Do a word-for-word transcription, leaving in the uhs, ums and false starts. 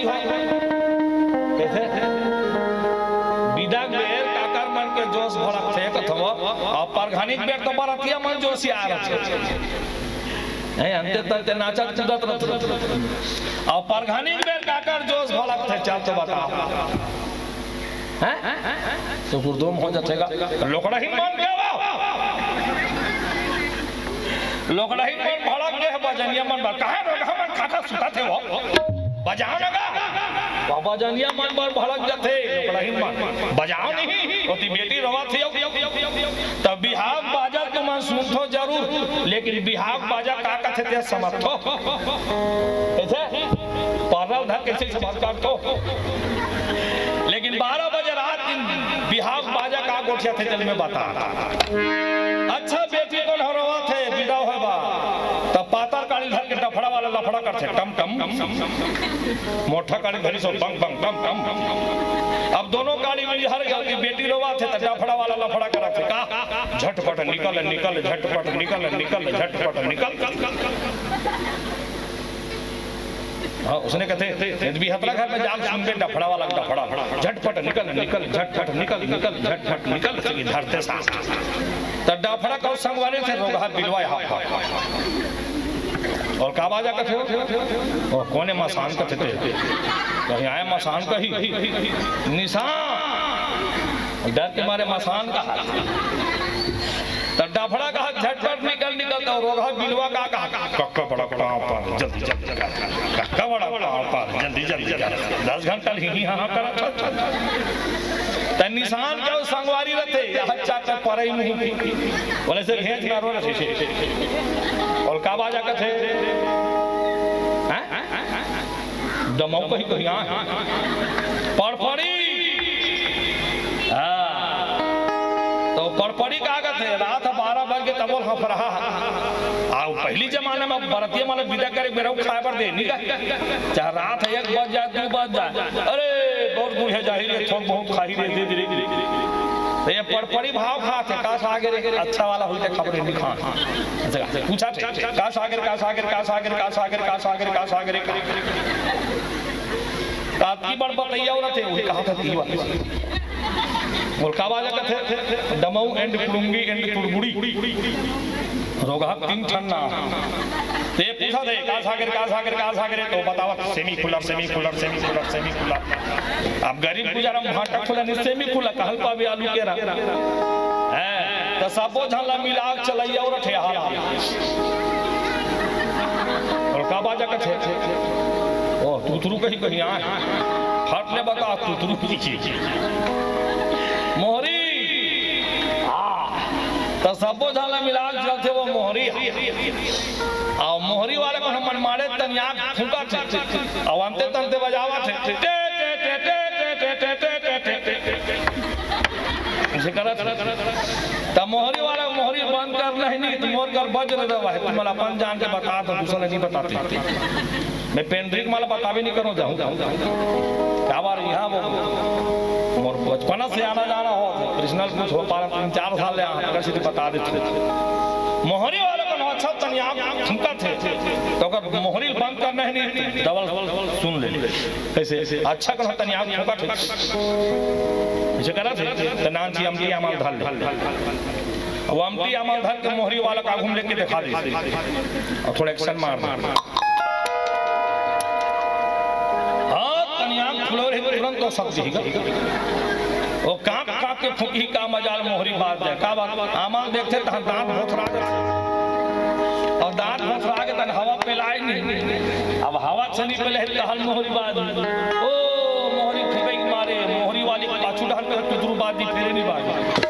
कइसे? बिदा बेर काकर मन के जोश भड़कथे कथव, अउ परघानी के बेर तो बरतिया मन जोशियार होथे। हैं, अंते तंते नाचत कूदत रथे। अउ परघानी के बेर काकर जोश भड़कथे, चल तो बता। हैं? तो गुरदोम हो जाथेगा। लोकड़ही मन के वो। लोकड़ही मन भड़क गे हे, बजनिया मन बर। काहे रोगहा मन खाखा सुतत हे वो? बजाव ना गा। वो बजनिया मन बर भड़क जाथे, लोकड़ही मन। बजाव नहीं, ओती बेटी रोवत हे। तब बिहाव बाजा तुमन सुनथो जरूर, लेकिन बिहाव बाजा का कथे ते समझथो? कइसे? परल धर कइसे समझ काटथो? लेकिन बारह बजे रात दिन बिहाव बाजा का गोठियाथे, चल मैं बता। अच्छा, बेटी कोन हरवा थे, बिदा होय बा, तब पातर काड़ी धर के डफड़ा वाला लफड़ा करथे, टम टम। मोठा काड़ी धरी सो बंग बंग टम टम। अब दोनों काड़ी मिली हर गया कि बेटी रोवा थे, तो डफड़ा वाला लफड़ा करथे का, झटपट निकल, निकल, झटपट निकल, निकल, झटपट निकल। हाँ, उसने कथे, "यदि बिहतरा घर में जाम सुनबे डफड़ा वाला डफड़ा, झटपट निकल, निकल, झटपट निकल, निकल, झटपट निकल," से धरथे साथ। त डफड़ा कउ संगवारी से रोगहा बिलवा हा। अउ का बाजा कथे हो? ओ, कोने मसान कथे ते? कहीं आए मसान कही? निशान। डर के मारे मसान कहा। त डफड़ा कहा झटपट निकल, निकल, त रोगहा बिलवा का कहा? कक्का बड़ा पाँव पर, जल्दी, जल्दी कर। कक्का बड़ा पाँव पर, जल्दी, जल्दी कर। दस घंटा ही, ही हाँ, हाँ करत। त निशान के संगवारी रथे, यहाँ चाचा परई मुँह। बोले से घेंच मारो रथे से। अउ का बाजा कथे? हैं? दमऊ कही कही, हाँ। पड़पड़ी। हाँ। त पड़पड़ी का कथे? रात बारह बज गे तबो हफरहा। अउ पहिली जमाना में बरतिया मन ल बिदा करे बेरा खाए बर दे, नहीं का? चाहे रात एक बज जाए, दू बज जाए। अरे, बहुत दूर हे, जाही रे, थोक बहुत खाही रे, दे दे रे। त ये पड़पड़ी भाव खाथे, का सागे रे, अच्छा वाला होई त खबर नहीं खान। अच्छा, पूछा थे, का सागे रे, का सागे रे, का सागे रे, का सागे रे, का सागे रे, का सागे रे, का सागे रे। कातकी बड़ बतैया वाला थे, वही कहा था तीवा। अउ का बाजा कथे? दमऊ and कुड़ुंगी and तुड़बुड़ी। रोगहा तीन ठन ना। ते पूछा दे, का सागे रे, का सागे रे, का सागे रे, त बतावत semi cooler, semi cooler, semi cooler, semi cooler। अब गरीब गुजारा भाटा खुला नहीं, semi cooler कहल पावे आलू केरा। हैं, त सबो झन ला मिला के चलैया अउ रथे हाल। अउ का बाजा कथे? ओ, तुतरू कही कही आए। फट ले बता, तुतरू की। मोहरी। हाँ। त सबो झन ला मिला के चलथे वो मोहरी। अउ मोहरी वाले को हमन मारे तनिया फूंका थे। अउ अंते तंते बजावा थे। टे, टे, टे। ऐसे करत। त मोहरी वाला मोहरी बंद करना ही नहीं, त मोर कर बज रहा है। तुम अपन जान के बता दो, दूसरा नहीं बताते। मैं पेंड्रिक माला बतावे नहीं करो जाऊँ। का बार यहाँ वो मोर बचपना से आना जाना हो, पर्सनल कुछ हो पारा, तीन चार साल ले यहाँ पर सीधे बता देते। मोहरी वाला को अच्छा तनिया फूंका थे, त ओकर मोहरी बंद करना ही नहीं, डबल सुन ले। कइसे? अच्छा कहा तनिया फूंका थे। ऐसे करा थे, त नान जी अमटी अमाल धर ले। अब अमटी अमाल धर के मोहरी वाला का घूम लेके दिखा दे। अउ थोड़ा action मार दे। हाँ, तनिया फुलोर है, तुरंत तो सब जी। ओ कांप कांप के फूंकी का मजाल मोहरी बाज जाए। का बात? अमाल देखथे तहन दांत भोथरा जाथे। अउ दांत भोथरा के तहन हवा पेलाए नहीं। अब हवा चली पहले है तहन मोहरी बाज। ओ मोहरी फूंके के मारे, मोहरी वाली पाछू डहर पे तुतरू बाज दी, फेरे नहीं बाज।